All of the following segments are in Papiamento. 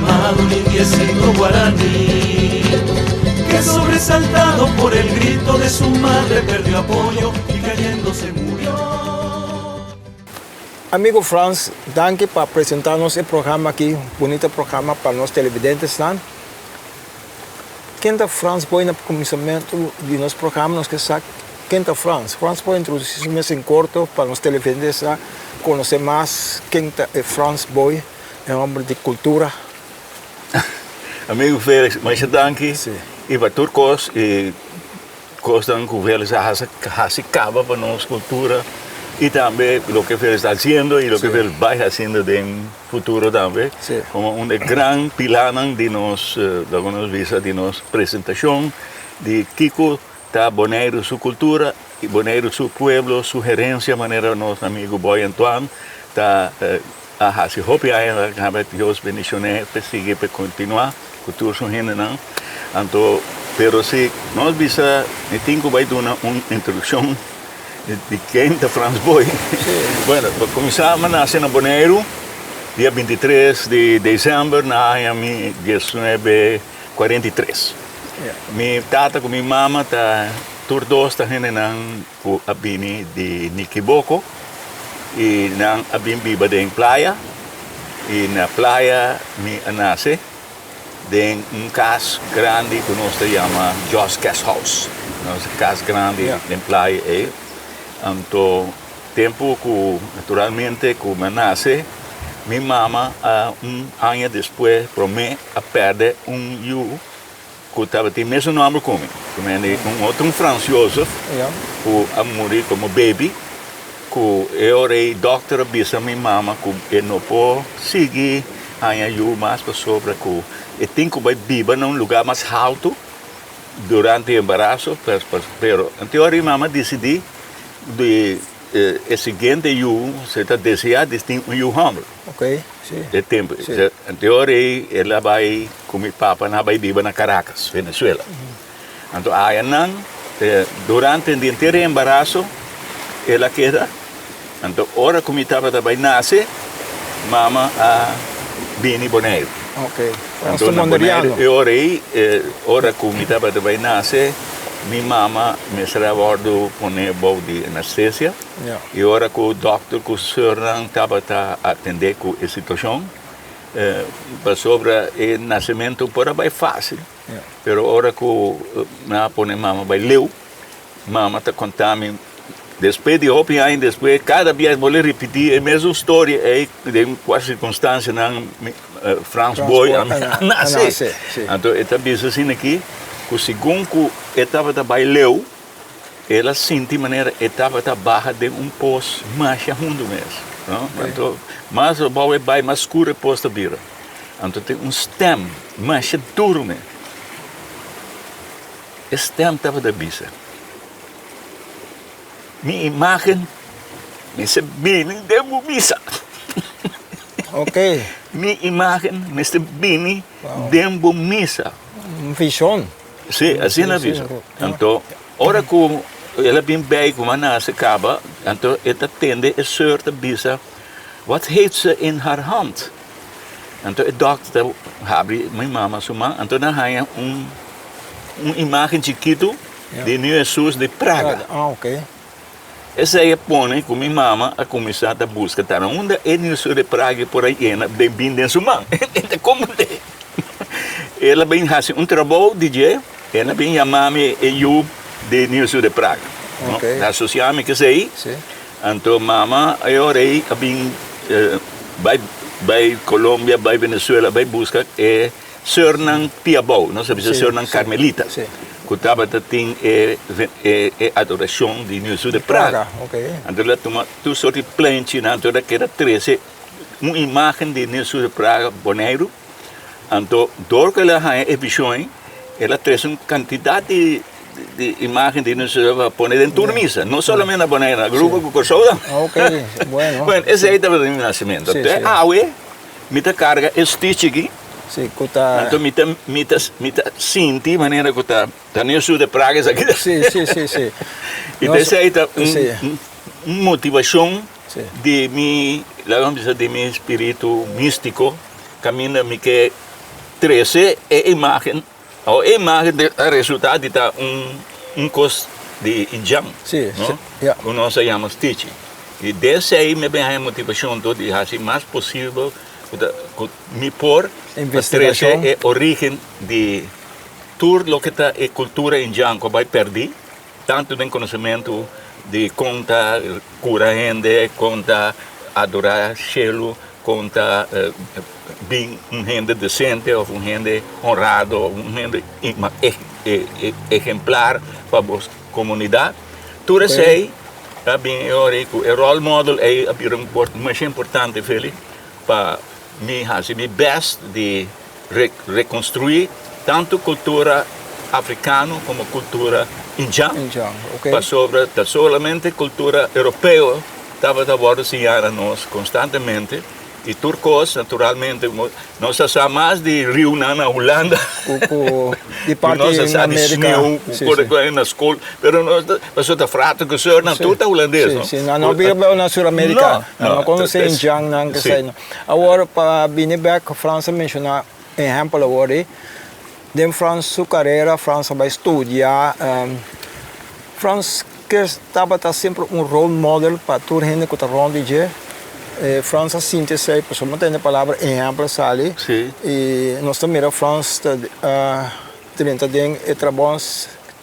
llamado un indiecito guaraní, que sobresaltado por el grito de su madre perdió apoyo y cayendo se murió. Amigo Frans, danki pa presenta nos e programa aki, bunita programa pa nos televidentesnan. Ken ta Frans Boy? Na kuminsamentu di nos programa nos ke sa ken ta Frans. Frans por introdusí su mes en korto pa nos televidentes konosé mas ken ta e Frans Boy, e hòmber di kultura. Amigo Felix, masha danki i pa tur kos i kosnan ku Felix a hasi hasi kaba pa nos kultura i tambe loke Felix ta hasiendo i loke Felix bai hasiendo den futuro tambe komo un e gran pilanan di nos laga nos bisa di nos presentashon di kiko ta Boneiru su kultura i Boneiru su pueblo su herensia manera nos amigo Boy Antoine ta a hasi hopi aña kaba Dios bendishon'é p'e sigui p'e kontinuá ku tur su hendenan anto pero si nos bisa mi tin ku bai duna un introdukshon di ken ta Frans Boy bueno pa kuminsá mi a nase na Boneiru dia 23 di desèmber na aña mi diesnuebe kuarenta i tres mi tata ku mi mama ta tur dos ta hendenan ku a bini di Nikiboko i nan a bin biba den playa i na playa mi a nase den un kas grandi ku nos ta yama Jos Guest House. Nos kas grandi den playa ei. Anto tempu ku naturalmente ku mi a nase mi mama a un aña despues promé a pèrdè un yu. Ku tabatin mesun nòmber ku mi, ku mi un otro un Frans Jozef ku a muri komo bebi, ku e ora ei dòkter a bisa mi mama ku e no por sigui haña yu mas pasobra ku e tin ku bai biba na un lugá mas haltu durante e embaraso, pero anto e ora ei mama disidí di e siguiente yu, se ta deseá di tin un yu hòmber. Ok, si. E tempu. Si. Anto e ora ei el a bai ku mi papa, nan a bai biba na Caracas, Venezuela. Anto aya nan, durante di henter e embaraso, el a keda. Anto ora ku mi tabata bai nase, mama a bini Boneiru. Ok. Anto na Boneiru e ora ei, ora ku mi tabata bai nase, mi mama mester a wòrdu pone bou di anestesia. I ora ku dòkter ku sùrnan tabata atendé ku e situashon, pasobra e nasementu por a bai fásil, pero ora ku nan a pone mama bai leu, mama ta konta mi despues di hopi aña despues, kada biaha bo lo ripití e mesun storia ei den kua sirkunstansianan Frans Boy a nase. Anto e ta bisa asina aki ku segun ku e tabata bai leu, El a sinti manera e tabata baha den un pos masha hundu mes, no? Anto, mas abou e bai, mas skur e pos ta bira. Anto tin un stem masha duru mes. E stem tabata bisa, Mi imagen mester bini den bo misa. Ok. Mi imagen mester bini den bo misa. Un vision. Sí, asina a bisa. Anto, ora ku el a bin bei ku mi a nase kaba, anto e ta tende e seur ta bisa, Wat heeft ze in haar hand? Anto e dòkter ta habri mi mama su man, anto nan haña un un imagen chikitu di Niño Hesus di Praga. Esei a pone ku mi mama a kuminsá ta buska ta na unda e Niño Hesus di Praga por a yena den bin den su man. E ta komprendé. El a bin hasi un trabou di dje, el a bin yama mi e yu di Niño Hesus di Praga. Ok. A asosiá mi ku esei. Sí. Anto mama e ora ei a bin bai bai Colombia, bai Venezuela, bai buska e Seurnan Piabou, nos a bisa seurnan Carmelita, ku tabata tin e e adorashon di Niño Hesus di Praga. Anto el a tuma tur sort di plenchinan, anto el a keda trese un imagen di Niño Hesus di Praga Boneiru. Anto dor ku el a haña e vishon ei, el a trese un kantidat di di imagen di Niño Hesus pa pone den tur misa, no solamente na Boneiru, na Aruba ku Kòrsou tambe. Bueno, esei tabata mi nasimentu. Te awe. Mi ta karga e stitch aki. Sí, ku ta. Anto mi ta mi ta mi ta sinti manera ku ta ta Niño Hesus de Praga esaki. Sí, sí, sí, sí. I ta esei ta un un motivashon di mi, laga mi bisa di mi spiritu místiko kaminda mi ke. trese e imagen, awor e imagen a resulta di ta un kos di indjan, no? Ku nos a yama stichi. I den esei mi a bin haña motivashon tur di hasi mas posibel ku ta ku mi por pa trese e origen di tur loke ta e kultura indjan ku a bai pèrdí. Tantu den konosementu di kon ta kura hende, kon ta adorá shelu, kon ta bin un hende desente òf un hende honrado, un hende ehemplar pa bo komunidat. Tur esei ta bin e ora ei ku e ròl mòdel ei a bira masha importante, Feli, pa mi hasi mi bèst di rekonstruí tantu kultura afrikano komo kultura indjan, pasobra ta solamente kultura europeo tabata wòrdu siñá na nos konstantemente i tur kos naturalmente nos a sa mas di riunan na Hulanda ku nos a sa di sneeuw ku na skol pero nos ta pasobra ta frater ku sùrnan tur ta hulandes no. Sí, sí, nan no biba na Suramerika, nan no konosé indjannan kesei. Awor pa bini bek Frans a menshoná ehèmpel awor ei. Den Frans su karera Frans a bai studia. Frans ke tabata semper un role model pa tur hende ku ta rònt di dje. Frans a sinti esei pasobra mi ta tende e palabra ehèmpel sali. I nos ta mira Frans ta drenta den e trabou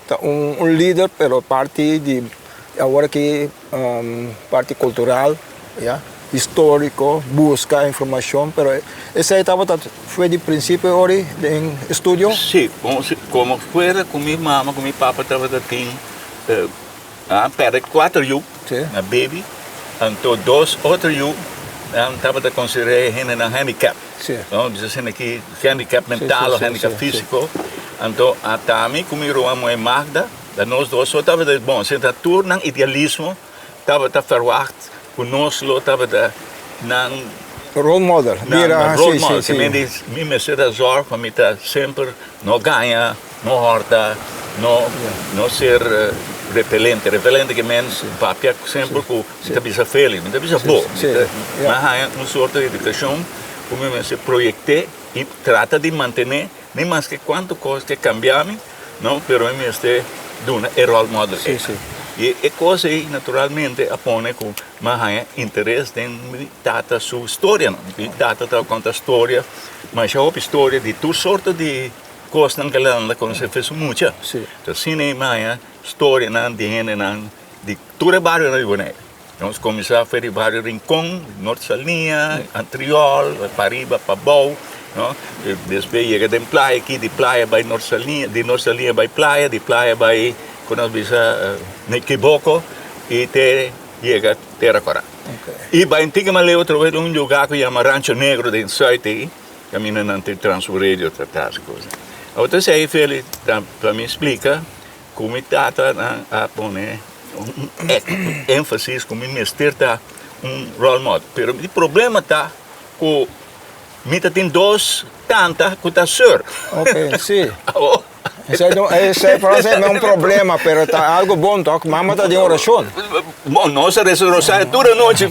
ta un lider pero parti di awor aki parti cultural ya historico busca informacion pero esey tabata fue di principio ori den estudio. Si, como fuera cu mi mama cu mi papa tabata tin a perde cuater yu na baby anto dos otro yu nan tabata considera hendenan handicap no bisa asina aki handicap mental o handicap fisico anto ata mi cu mi ruman muhe Magda. Da nos dos so tabata bon, senta tur nan idealismo tabata verwacht ku nos lo tabata nan Role model, bira, si, si, si. Mi di, mi mester ta zorg pa mi ta semper no gaña, no hòrta, no no ser repelente. Repelente ke men papia semper ku mi ta bisa feli, mi ta bisa bo. Mi ta mi a haña un sorto di edukashon ku mi mester proyekt'é i trata di mantené Ni maske cuanto cos ke cambia mi, no, pero mi mester duna e role model ei. I e cos ei naturalmente a pone cu mi a haña interes den mi tata su storianan. Mi tata tabata conta storia, masha hopi storia di tur sorto di cosnan cu el a anda conoce fe su mucha. Asina mi a haña storianan di hendenan di tur e barionan di Bonaire. Nos kuminsá for di bario Rincon, Nort Saliña, Antriol, pariba, pabou, no? Despues yega den playa aki, di playa bai Nort Saliña, di Nort Saliña bai playa, di playa bai ku nos bisa Nikiboko i te yega Tera Kòrá. I bai un tiki mas leu atrobe den un lugá ku yama Rancho Negro den sùit ei, kaminda nan tin transfer radio ta tas kos. Awor ta esei Feli ta pa mi splika. Ku mi tata nan a pone un énfasis ku mi mester ta un role model. Pero mi problema ta ku mi ta tin dos tanta ku ta sùr. Ok, si. Esei no, esei por esei no un problema, pero ta algo bon tok. Mama ta den orashon. Bon, nos a resa rosario tur anochi.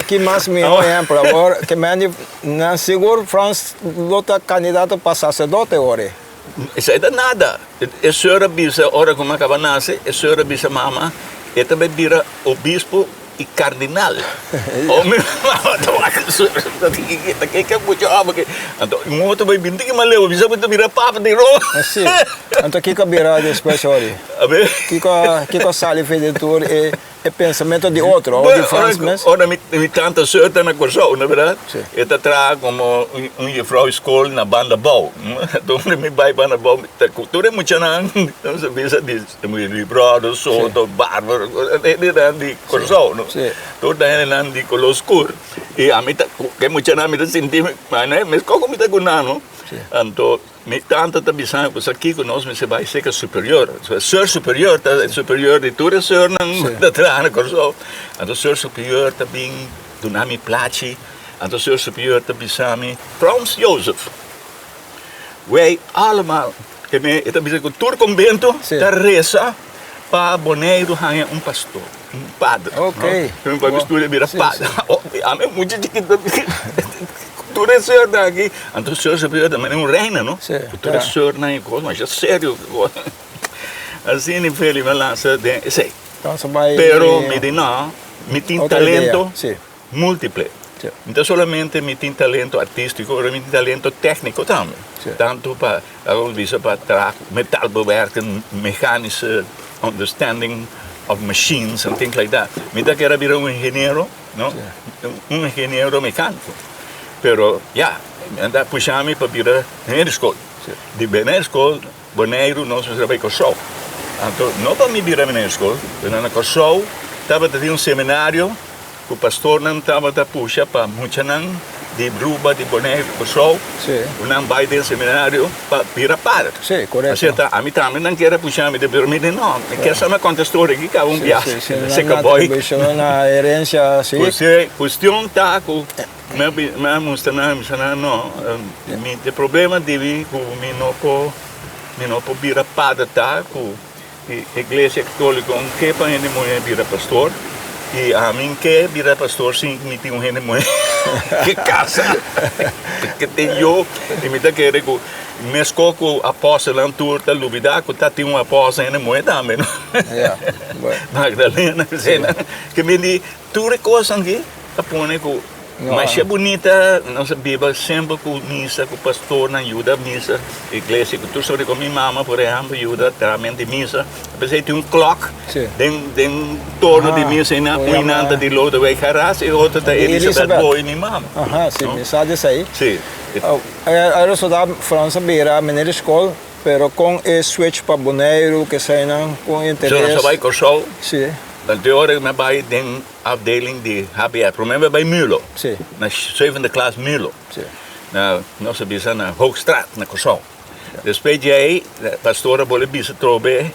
Ki mas mihó ehèmpel awor ke men di nan sigur Frans lo ta kandidato pa saserdote ora. Esei ta nada. E seur a bisa ora ku mi a kaba nase, e seur a bisa mama e ta bai bira obispo i kardinal. O mi mama ta wak e seur ta di ta ke mucha hòmber ke. Anto un otro bai bin tiki mas leu bisa ku ta bira papa di Roma. Si. Anto kiko a bira despues ora? Kiko kiko a sali for di tur e. E pensamento di otro, o di Frans mes. Ora mi tanta seur ta na Kòrsou, no berdad? E ta traha komo un jefrou di skol na Banda Bou. Ora mi bai Banda Bou, ta ku tur e muchanan, nos a bisa di Librado, Soto, Barbaro, hendenan di Kòrsou, no? Tur ta hendenan di koló skur. I ami ta ku e muchanan mi ta sinti mi, meskos ku mi ta ku nan, no? Anto. Mi tanta ta bisa mi ku kiko nos mester bai serka superior. Seur superior ta e superior di tur e seurnan ta traha na Kòrsou. Anto seur superior ta bin duna mi plachi. Anto seur superior ta bisa mi, Frans Jozef, wij allemaal, e ta bisa ku tur konbento ta resa pa Boneiru haña un pastor, un pader. Mi bai studia bira pader. Ami mucha chikito. Tur e soortnan aki, anto soort superior ta manera un reina, no? Sí, Ku tur e soortnan i kos, masha serio ku kos. Asina i Feli mi a lansa den esei. Entonces bai. Pero mi di no, mi tin Otro talento idea, sí. multiple. Sí. No ta solamente mi tin talento artístiko, pero mi tin talento tékniko tambe. Sí. Tantu pa, laga nos bisa, pa traha metal bewerken, mechanische understanding of machines and things like that. Mi ta kere bira un ingeniero. No, un ingeniero mecánico. Pero ya, mi a pusha mi pa bira meneer di skol. Di meneer di skol, Boneiru nos mester a bai Kòrsou. Anto, no pa mi bira meneer di skol, pero na Kòrsou tabata tin un seminario ku pastornan tabata pusha pa muchanan di Ruba, di Boneiru, Kòrsou, ku nan bai den seminario pa bira pader. Sí, korekto. Asina ta, ami tambe nan kier a pusha mi, pero mi di no, mi kier sa mi a konta e storia aki kaba un biaha. Sí, sí, Se nan a kaboi. atribuishon na herensia, sí. Pues e kuestion ta ku mi a mi a mustra nan, mi bisa nan no, mi e problema di mi ku mi no por, mi no por bira pader ta ku E Iglesia Católico un ke pa hende muhé bira pastor y ami un ke bira pastor sin mi tin un hende muhé ke casa ke tin yo y mi ta kere ku meskos ku apòstelnan tur ta lubida ku ta tin un apòstel hende muhé tambe no Magdalena ke mi di tur e kosnan aki ta pone ku Masha bunita nos a biba semper ku misa ku pastornan yuda misa iglesia ku tur sori ku mi mama por ehempel yuda tramen di misa apesar tin un klok den den torno di misa einan un einan ta di Lodewijk Harras e otro ta Elisabeth Boy mi mama. Aha si mi sa di esei. Si. A resulta Frans a bira meneer di skol pero kon e switch pa Boneiru keseinan kon interes. Nos a bai Kòrsou. Si. Anto e ora mi a bai den. Afdeling di HBS. Promé mi a bai Mulo. Sí. Na zevende klas Mulo. Sí. Na, nos a bisa na Hoogstraat, na Kòrsou. Despues di ei, pastor a bolbe bisa trobe,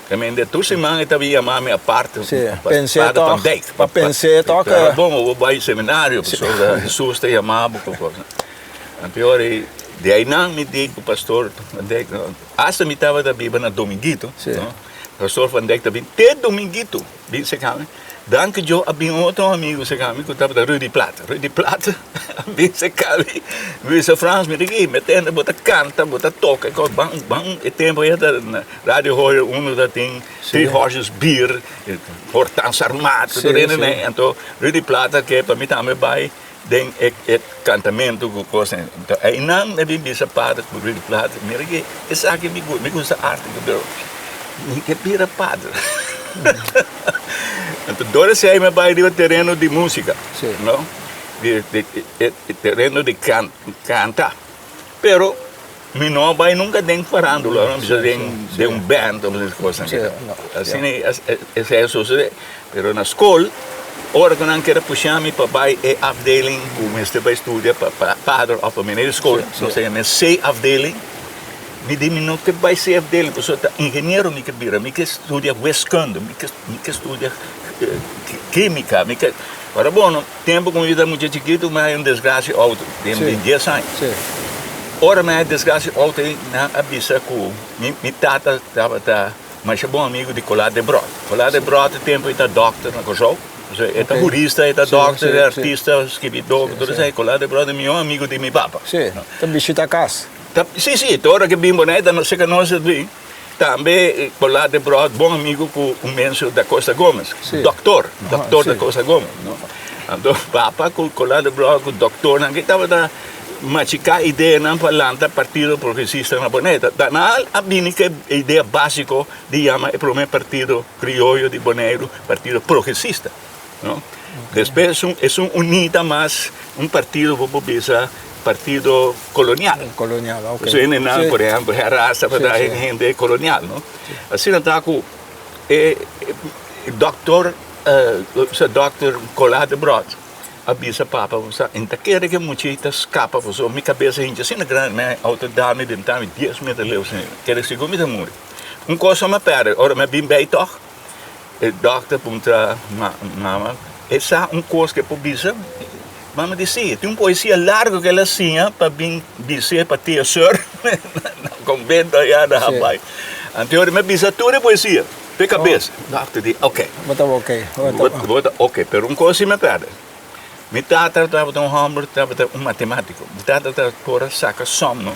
kaminda tur siman e tabata yama mi apart. Sí, pens'é Pader tòg. Van Dijk. Pa pens'é tòg. Claro, bon, bo bai seminario, pasobra Hesus ta yama bo ku kos. Anto e ora ei, di einan mi di ku pastor Van Dijk, asta mi tabata biba na Dominguito, Sí. no? Pastor Van Dijk ta bin te Dominguito. Bin seca mi. Danki Djo a bin otro amigo seca mi cu tabata Rudy Plat. Rudy Plat a bin seca mi. Mi bisa Frans mi di mi tende bo ta canta bo ta toca e cos ban ban e tempo ey ta na radio hoyo uno ta tin Three Horses Beer Hortans Armaat tur hende nei anto Rudy Plat a ke pa mi tambe bay den e e cantamento cu cos ey. Anto eynan mi bin bisa pader cu Rudy Plat mira ke esaki mi gusta mi gusta arte pero mi ke bira pader. Anto dor esei mi a bai riba tereno di musica no di di e tereno di canta pero mi no a bai nunca den farandula no bisa den den un band of esas cosnan asina esei a sucede pero na school ora cu nan kere pusha mi pa bai e afdeling cu mester bai studia pa pader of pa meneer di school nos a yama e C afdeling. Mi di mi no ke bai CFD pasobra ta ingeniero mi ke bira, mi ke studia wiskunde, mi ke mi ke studia kimika, mi ke. Ora bon, tempu ku mi ta mucha chikitu mi haña un desgrasia outo, den di dies aña. Ora mi haña desgrasia outo ei nan a bisa ku mi mi tata tabata masha bon amigu di Colá Debrot. Colá Debrot e tempu ei ta dòkter na Kòrsou, pasobra e ta hurista, e ta dòkter, e artista, skibidó, tur esei. Colá Debrot e mihó amigu di mi papa. Ta bishita kas. Ta, sí, sí, te ora ke bin Bonaire ta no seka nos a bin. Tambe Colá Debrot bon amigo ku un menso Da Costa Gomez, Sí. doktor, Aha, doktor Da sí. Costa Gomez, no. Anto papa ku Colá Debrot ku doktornan ke tabata machiká ideanan pa lanta Partido Progresista na Bonaire. Ta, ta nan a bini ku e idea básiko di yama e promé partido krioyo di Boneiru Partido Progresista, no. Despues esun, esun unita mas un partido bo por bisa Partido colonial. Colonial, ok. Su hendenan, por ehempel, Herras tabata hende colonial, no? Asina ta cu e doctor, doctor Colá Debrot a bisa papa, bo sa, N ta kere cu e muchita scapa pasobra mi cabeza hincha asina grandi, mi auto da mi benta mi dies meter leu asina, kere sigur mi ta muri. Un cosa mi a perde, ora mi a bin bay tog, e doctor puntra mama, e sa un cos cu e por bisa? Mama di si, tin un poesia largo ku el a siña pa bin bis'é pa tia Seur na konbento ayá na Hawaii. Anto ora mi a bisa tur e poesia p'e kabes. Dokter di, oke. Bo ta oke. Bo ta oke, pero un kos si mi a pèrdè. Mi tata tabata un hòmber, tabata un matemátiko. Mi tata ta por a saka sòm, no.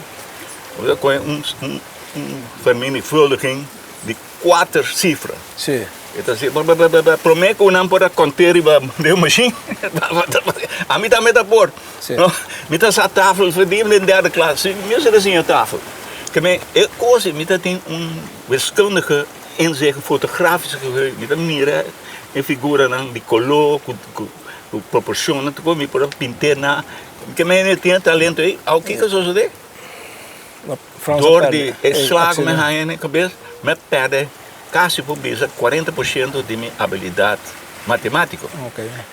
Bo ta kohe un un un vermenigvuldiging di kuater sifra. Sí. E ta hasi ba-ba-ba-ba promé ku nan por a konté riba den mashin. Ami tambe ta por. Sí. No, mi ta sa tafel verdien den derde klas. Sí, mi a ser a siña tafel. Ke men e kos ei mi ta tin un wiskundige inzicht, fotografische geheugen. Mi ta mira e figuranan di koló ku ku ku proporshonnan tur kos mi por a pint'é na. Ke men mi tin e talento ei. Awo kiko a sosodé? Dor di e sla ku mi haña na e kabes, mi a pèrdè kasi por bisa 40% di mi abilidat matematiko.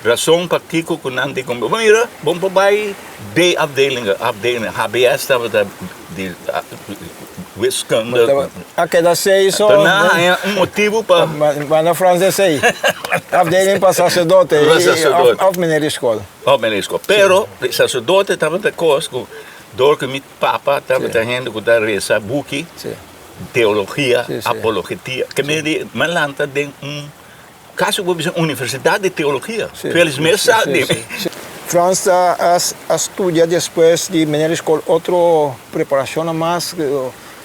Rason pakiko ku nan di ku mira, bo por bai D-afdeling, afdeling, HBS tabata di wiskunde. A keda seis so. Nan a haña un motibu pa. Manda Frans den sei. Afdeling pa saserdote òf meneer di skol. Òf meneer di skol. Pero saserdote tabata kos ku dor ku mi. Papa tabata hende ku ta resa buki, teologia, apologetia. Ke mester di mi a lanta den un kasi ku bo bisa universidat di teologia. Felix mes sa di mi. Frans a studia despues di meneer di skol otro preparashonnan mas.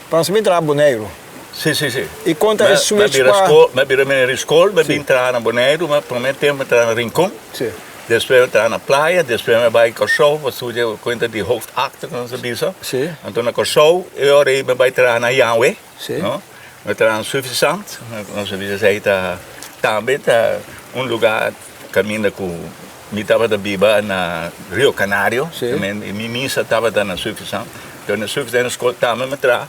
Frans a bin traha Boneiru. Si, si, si. I konta e switch pa. Mi a bira meneer di skol, mi a bin traha na Boneiru, mi prome tempu mi a traha na Rincon. Despues mi traha na playa, despues mi bai Kòrsou pa studia kuenta di hoofdakte ku nos ta bisa. Anto na Kòrsou e ora ei mi bai traha na Janwe, no? Mi traha na Suffisant, nos ta bisa esei ta tambe ta un lugá kaminda ku mi tabata biba na Rio Canario, mi misa tabata na Suffisant. Anto na Suffisant na skol tambe mi traha.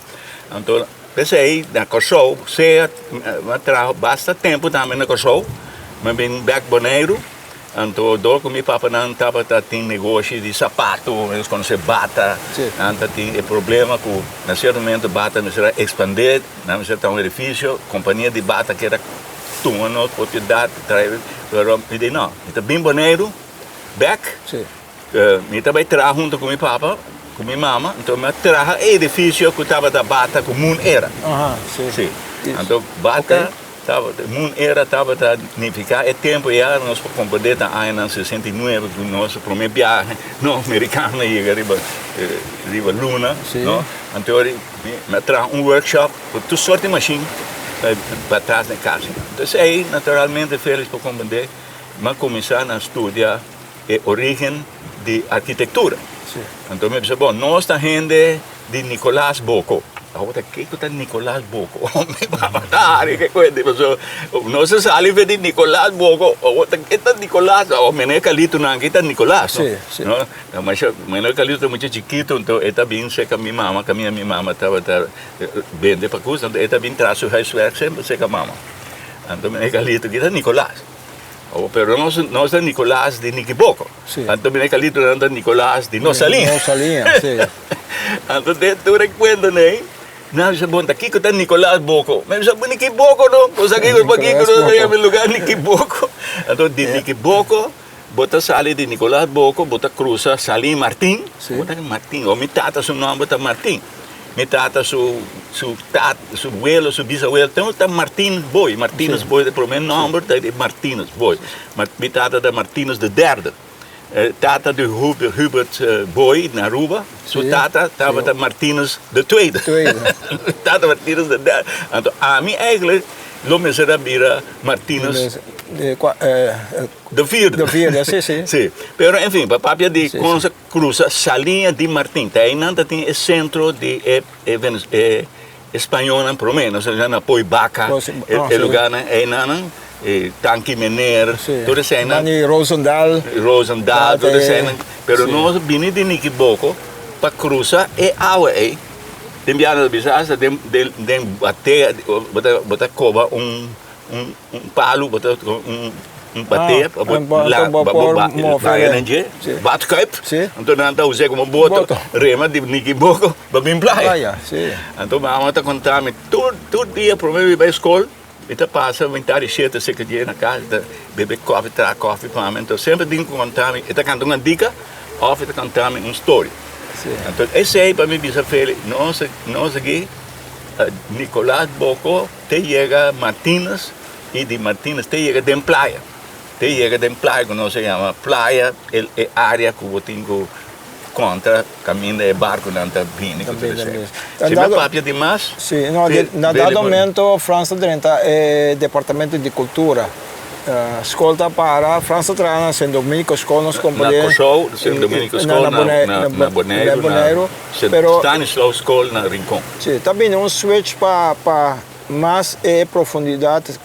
Anto p'esei na Kòrsou sea mi traha basta tempu tambe na Kòrsou, mi bin bèk Boneiru. Anto dor ku mi papanan tabata tin negoshi di sapato, nos konosé Bata, nan ta tin e problema ku na sierto momento Bata mester a ekspandé, nan mester ta un edifisio, kompania di Bata kier a tuma nos propiedat, trae, pero mi di no, mi ta bin Boneiru bèk, mi ta bai traha huntu ku mi papa, ku mi mama, anto mi a traha e edifisio ku tabata Bata ku Moon Era. Sí, anto Bata. Tabata, Moon Era tabata nifiká e tempu ya nos por komprendé ta añanan 69 ku nos promé biahe no merikano a yega riba riba luna no. Anto ora mi a traha un workshop ku tur sort di mashin pa tras den kas. Entonces ei naturalmente Felix por komprendé mi a kuminsá na studia e origen di arkitektura. Anto mi a bisa bon nos ta hende Di Nicolas Boko. Awor ta kiko ta Nicolas Boko? Mi mama ta hari ke kuenta pasobra nos a sali fe di Nicolas Boko. Awor ta ke ta Nicolas? Awor meneer Calito nan aki ta Nicolas no? Sí, sí. No? Masha meneer Calito ta mucha chikito enton e ta bin serka mi mama kaminda mi mama tabata bende pakus enton e ta bin traha su huiswerk semper serka mama. Anto meneer Calito ki ta Nicolas. Awor pero nos nos ta Nicolas di Nikiboko. Sí. Anto meneer Calito nan ta Nicolas di Nosalina. Nosalina, sí. Anto den tur e kuenta nei, nan a bisa, Bon, ta kiko ta Nicolas Boko? Mi a bisa, Bo Niki Boko no, bo sa kiko pakiko no ta yama e lugar Niki Boko. Anto di Niki Boko bo ta sali di Nicolas Boko, bo ta krusa Salin Martin, bo ta Martin, o mi tata su nomber ta Martin, mi tata su su tata su welo su bisawelo tur ta Martin Boy, Martinus Boy ta e prome nomber ta di Martinus Boy, mi tata ta Martinus de derde. Tata di Hubert Boy na Aruba, su tata tabata Martinus de tweede. Tata Martinus de derde. Anto ami eigenlijk lo mester a bira Martinus de vierde. De vierde, si, si. Si. Pero en fin, pa papia di kon sa krusa Saliña di Martin, ta einan ta tin e sentro di e spañolnan prome, nos a na Poi Baka, e lugarnan einan. E tanki meneer, tur eseinan. Mani Rosendaal. Rosendaal, tur eseinan. Pero nos bini di Nikiboko pa krusa e awa ei. Den biaha nos a bisa asta den den batea bo ta koba un un palu bo ta un un batea pa bo la pa bo baña den dje, badkuip. Anto nan ta us'é komo boto rema di Nikiboko pa bin playa. Anto mama ta konta mi tur tur dia prome mi bai skol. Mi ta pasa mitad di shete seka dje na kas, e ta bebe kofi, traha kofi pa mi. Anto semper tin ku konta mi, e ta kanta un andika òf e ta konta mi un story. Anto esei pa mi bisa Feli, nos nos aki Nicolas Boko te yega Martinus i di Martinus te yega den playa. Te yega den playa ku nos a yama playa e area ku bo tin ku kontra kaminda e barkunan ta bini ku tur esei. Si mi a papia di mas. Si, no, na dado momento Frans ta drenta e departamento di kultura. Skol ta para, Frans ta traha na Sint Dominico Skol, nos komprende. Na Kòrsou, Sint Dominico Skol, na Boneiru, na Stanislaus Skol na Rincon. Si, ta bini un switch pa mas e profundidat,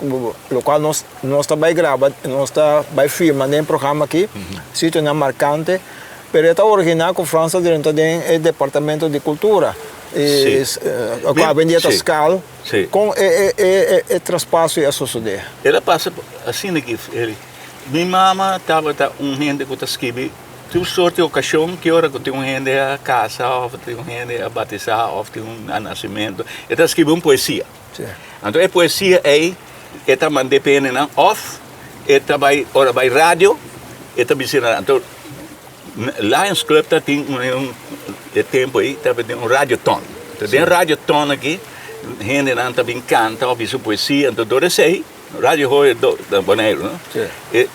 lokual nos Nos ta bai graba, nos ta bai firma den e programa aki, sitionan markante, pero e ta originá ku Frans ta drenta den e departamento di kultura. I ku awendia ta skal. Kon e traspaso ei a sosodé? El a pasa asina aki, Feli. Mi mama tabata un hende ku ta skibi tur sort di okashon, ki ora ku tin un hende a kasa òf tin un hende a batisá òf tin un nasimentu, e ta skibi un poesia. Anto e poesia ei e ta mand'é pa hendenan òf e ta bai ora bai radio e ta bisa nan. Anto Lions Club ta tin un e tempu ei tabatin un radioton. Anto den radioton aki hendenan ta bin kanta òf bisa poesia. Anto dor esei Radio Hoya na Boneiru no e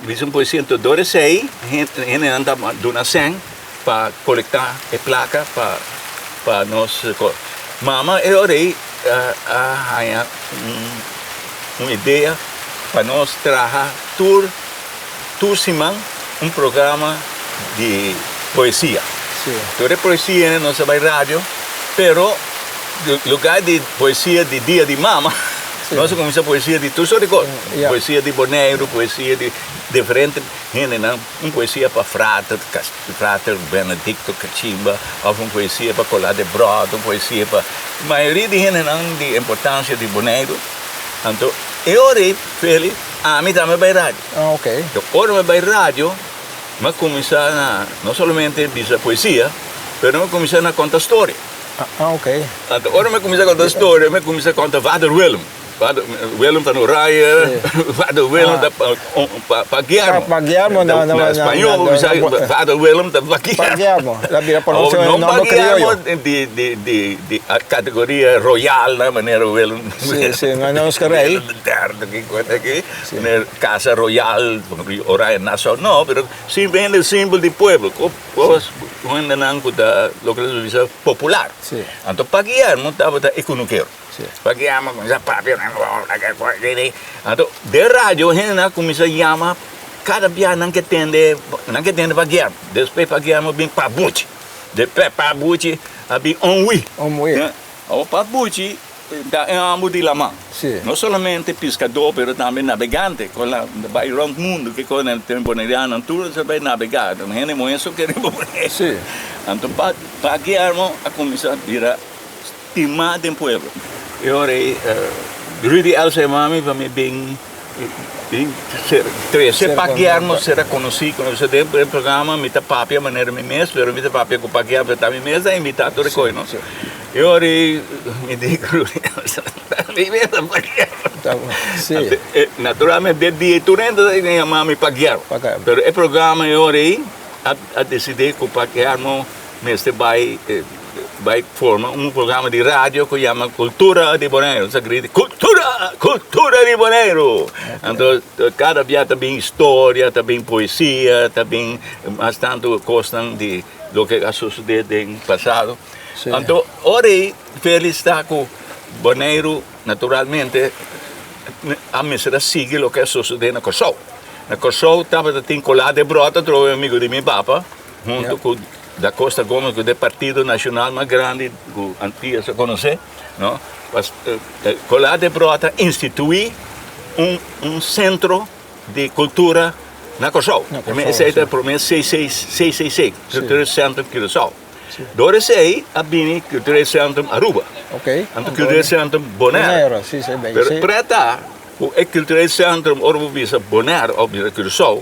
bisa un poesia. Anto dor esei hendenan ta duna sèn pa kolektá e plaka pa pa nos Mama e ora ei a haña un idea pa nos traha tur tur siman un programa di poesia. Tur e poesia nos a bai radio, pero lugar di poesia di dia di mama nos a kuminsá poesia di tur sort di kos. Poesia di Boneiru, poesia di diferente hendenan. Un poesia pa frater, frater Benedicto Cachimba, of un poesia pa Colá de Brot, un poesia pa mayoria di hendenan di importancia di Boneiru. Anto e ora ei, Feli, ami tambe bai radio. Ah, ok. Anto ora mi bai radio, mi a cuminsa na no solamente bisa poesia, pero mi a cuminsa na conta storia. Ah, ok. Anto ora mi a cuminsa conta storia, mi a cuminsa conta Vader Willem. Vader Willem van Oranje, Vader Willem ta pa Guillermo. Pa Guillermo na na spañol, Vader Willem ta pa Guillermo. Pa Guillermo, la bira conoce e nomber crioyo. Di di di di categoria royal na manera Willem. Si, si, no nos ke rey. Willem de derde ki cuenta aki, casa royal, Oranje Nassau, no, pero simplemente simpel di pueblo. Cos hendenan cu ta loke ta bisa popular. Anto pa Guillermo tabata e cunukero. Pa yama kuminsá papia anto den radio hende a kuminsá yama kada bia nan ke tende nan ke tende pa Guillermo despues pa Guillermo bin pa Buchi despues pa Buchi a bin Onwi awor pa Buchi ta e homber di laman no solamente piskadó pero tambe nabegante ku a bai rònt mundu ke kos nan tempu bonerianonan tur a bai nabegá hende muhé so kere anto pa Guillermo a kuminsá bira. Stima den pueblo. E ora ei Rudy Elsa e mami pa mi bin bin ser trese pa Guillermo ser rekonosí ku nos den e programa mi ta papia manera mi mes pero mi ta papia ku pa Guillermo ta mi mes a invitá tur e kos no. E ora ei mi di ku Rudy Elsa mi mes ta pa Guillermo. Naturalmente den dia tur hende ta yama mi pa Guillermo pero e programa e ora ei a disidí ku pa Guillermo Mester bai bai forma un programa di radio ku yama Kultura di Boneiru. Nos a grita Kultura! Kultura di Boneiru! Anto kada bia ta bin historia, ta bin poesia, ta bin mas tantu kosnan di loke a sosodé den pasado. Anto ora ei Félix ta ku Boneiru naturalmente a mester a sigui loke a sosodé na Kòrsou. Na Kòrsou tabata tin Colá de Bròt atrobe amigu di mi papa. Hunto cu Da Costa Gomez cu ta e partido nacional mas grandi cu Antillas a conoce, no? Colá de Brot a institui un un centro di cultura na Corsou. Esey ta e prome CCC, Cultural Centrum Curaçao. Door esey a bini Cultural Centrum Aruba, anto Cultural Centrum Bonaire. Pero preta cu e Cultural Centrum ora bo bisa Bonaire of bisa Curaçao,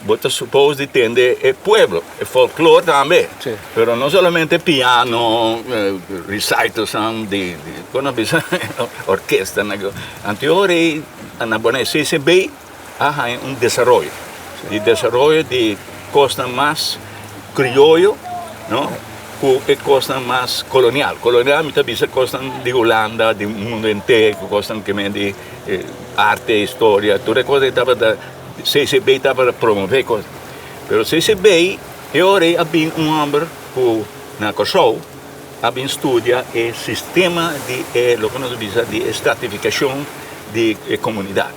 Bo ta suppose di tende e pueblo, e folklor tambe. Sí. Pero no solamente piano, recitalsnan di, kon nan bisa, orkesta. Anto e ora ei na Bonaire CCB a haña un desaroyo. Di desaroyo di kosnan mas krioyo, no, ku e kosnan mas kolonial. Kolonial mi ta bisa kosnan di Hulanda, di mundu henter, kosnan ke men di arte, historia, tur e kos ei tabata. CCB tabata promové kos. Pero CCB e ora ei a bin un hòmber ku na Kòrsou a bin studia e sistema di e loke nos ta bisa di e stratifikashon di e komunidat.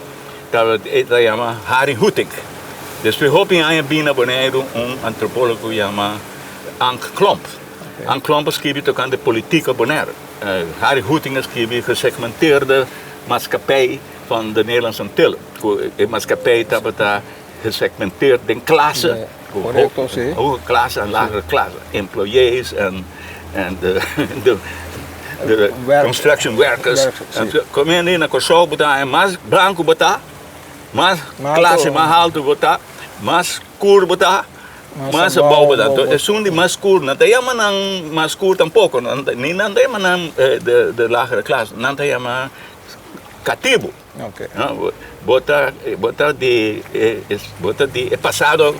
Tabata e ta yama Harry Hoetink. Despues hopi aña bin na Boneiru un antropólogo ku yama Ank Klomp. Ank Klomp a skibi tokante politika Boneiru. Harry Hoetink a skibi Gesegmenteerde Maatschappij van de Nederlandse Antillen. Ku e maatschappij tabata gesegmenteerd den klase. Korekto, si. Hoge klase en lagere klase. Employees en de de construction workers. Ku hende na Kòrsou bo ta haña mas blanku bo ta, mas klase mas haltu bo ta, mas skur bo ta, mas abou bo ta. Anto esun di mas skur nan ta yama nan mas skur tampoko, ni nan ta yama nan de lagere klas, nan ta yama katibu. Bo ta bo ta di bo ta di e pasado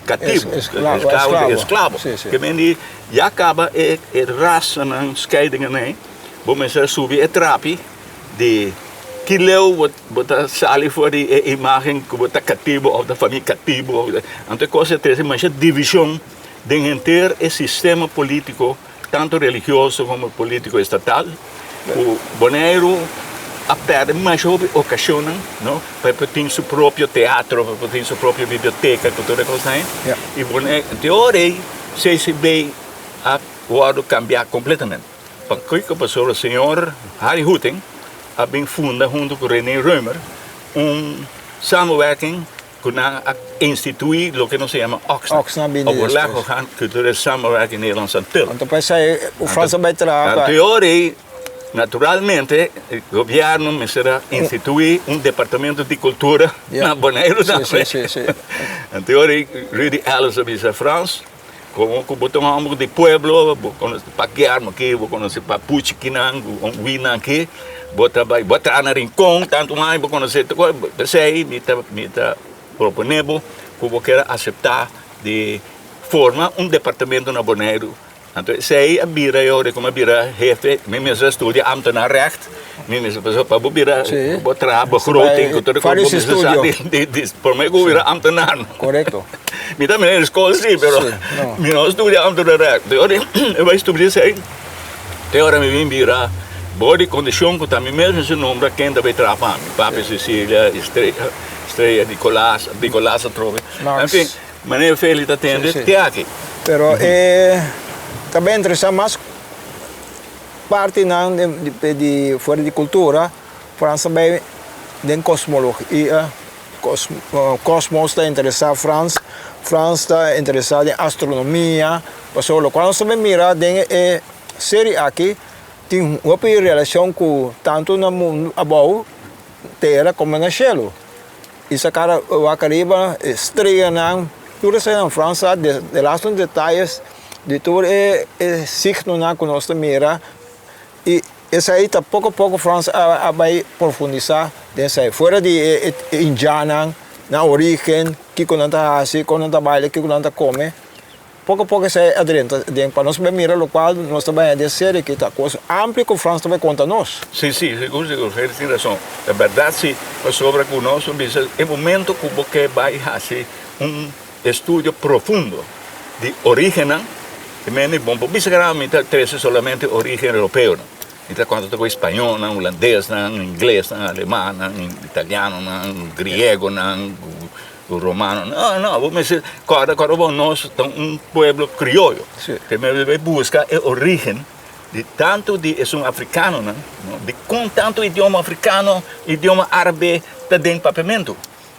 katibu, esklabo, esklabo. Ke men di ya kaba e rasanan skeidingen ei, bo mester subi e trapi di ki leu bo bo ta sali for di e imagen ku bo ta katibu òf ta famia katibu. Anto e kos a trese masha divishon den henter e sistema polítiko. Tanto religioso como politico estatal cu Boneiru a perde masha hopi ocasionnan no pa e por tin su propio teatro, pa e por tin su propio biblioteca cu tur e cosnan ey. Y Boneiru te ora ey CCB a wordo cambia completamente. Pakico? Pasobra señor Harry Hoeting a bin funda hunto cu Rene Römer un samenwerking Ku nan a instituí loke nos a yama Oxna. Oxna bini despues. Overleg orgaan Culturele Samenwerking Nederlandse Antillen. Anto pa esei u Frans a bai traha pa. Anto e ora ei, naturalmente, gobièrnu mester a instituí un departamento di kultura na Boneiru tambe. Si, si, si. Anto e ora ei Rudy Ellis a bisa Frans, komo ku bo ta un hòmber di pueblo, bo konosé Pakiarmo aki, bo konosé Papuchi kinan, Winan aki. Bo ta bai, bo ta na Rincon tantu aña bo konosé tur kos, p'esei mi ta mi ta proponé bo ku bo kere aseptá di forma un departamento na Boneiru. Anto esei a bira e ora ku mi a bira hefe, mi mester a studia ambtenaarrecht, mi mester pasobra pa bo bira bo traha begroting ku tur e kos bo mester sa di di di promé ku bo bira ambtenaar. Korekto. Mi ta mira skol si pero mi no a studia ambtenaarrecht. E ora mi bai studia esei. Te ora mi bin bira bo di kondishon ku ta mi mes mester nombra ken ta bay traha pa mi. Papi Cecilia, Estrella, Estrella, Nicolas, Nicolas atrobe. En fin, meneer Feli ta tende te aki. Pero e ta bay interesá mas partinan di fuera di kultura, Frans ta bay den kosmologia, kosmos ta interesá Frans, Frans ta interesá den astronomia. Pasobra lokual nos ta bin mira den e seri aki tin hopi relashon ku tantu na mundu abou, tera, komo na shelu. I sa kara wak ariba e streanan, tur eseinan Frans sa de laatste detayes di tur e signonan ku nos ta mira i esei ta poko poko Frans a bai profundisá den esei. Fuera di e indjannan, nan origen, kiko nan ta hasi, kon nan ta baila, kiko nan ta kome. Poko poko esei a drenta den pa nos bai mira lokual nos ta bai den serie ki ta kos amplio ku Frans ta bai konta nos. Si, si, sigur, sigur, Gerrit tin rason. Ta bèrdat si, pasobra ku nos a bisa e momento ku bo ke bai hasi un estudio profundo di orígennan, e mende bon por bisa kara mi ta trese solamente orígen europeonan. Mi ta konta ta ku spañolnan, hulandesnan, inglesnan, alemannan, italianonan, griegonan, Ku romano, no, no, bo mester kòrda kòrda bo nos ta un pueblo krioyo. Te mester bai buska e orígen di tantu di esun afrikanonan, no, di kon tantu idioma afrikano, idioma árabe ta den papiamentu.